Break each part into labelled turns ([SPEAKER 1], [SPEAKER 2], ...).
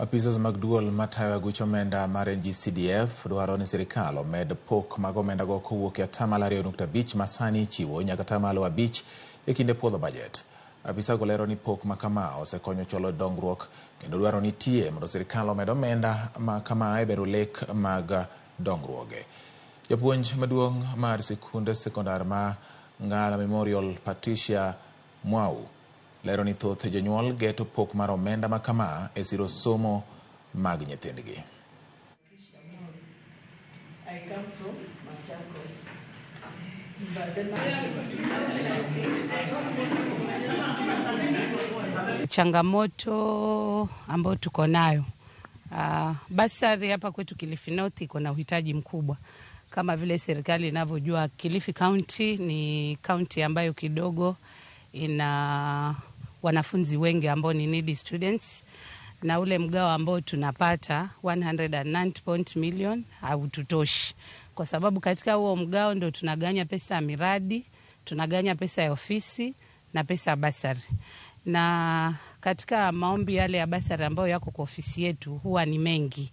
[SPEAKER 1] Apisas mag duol matayo aguch omenda mar NGCDF dwaro ni sirikal omed pok mag omendago kowuok e atamalo 2.5 ma sani ichiwo nyaka atamalo 5 e kinde puodho bajet. Apisago lero ni pok ma kama osekonyo chwalo dongruok kendo dwaro nitie mondo sirikal omed omenda ma kama e bero lek mag dongruoge. Japuonj maduong' mar sikund sekondar ma Ngala Memorial Patricia Mwau lero ni thoth jonyuol geto pok mar omenda ma kama e siro somo mag nyithindgi.
[SPEAKER 2] I come from Machakos. But then
[SPEAKER 3] Changamoto ambayo tuko nayo basari hapa kwetu Kilifi North iko na uhitaji mkubwa. Kama vile serikali inavyojua, Kilifi County ni county ambayo kidogo ina wanafunzi wengi ambao ni needy students, na ule mgao ambao tunapata 190 million haututoshi, kwa sababu katika huo mgao ndo tunaganya pesa ya miradi, tunaganya pesa ya ofisi na pesa ya basari. Na katika maombi yale ya basari ambayo yako kwa ofisi yetu huwa ni mengi.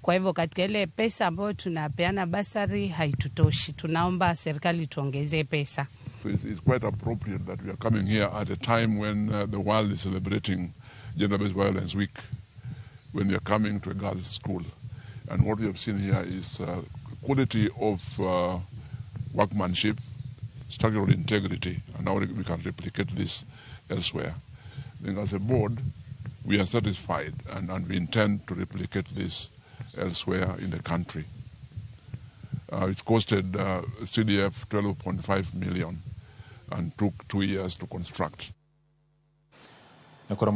[SPEAKER 3] Kwa hivyo katika ile pesa ambayo tunapeana basari haitutoshi. Tunaomba serikali tuongezee pesa.
[SPEAKER 4] So it's quite appropriate that we are coming here at a time when the world is celebrating Gender-Based Violence Week, when we are coming to a girls' school. And what we have seen here is quality of workmanship, structural integrity, and now we can replicate this elsewhere. I think as a board, we are satisfied and we intend to replicate this elsewhere in the country. It costed CDF 12.5 million and took 2 years to construct.
[SPEAKER 1] Nyakoro.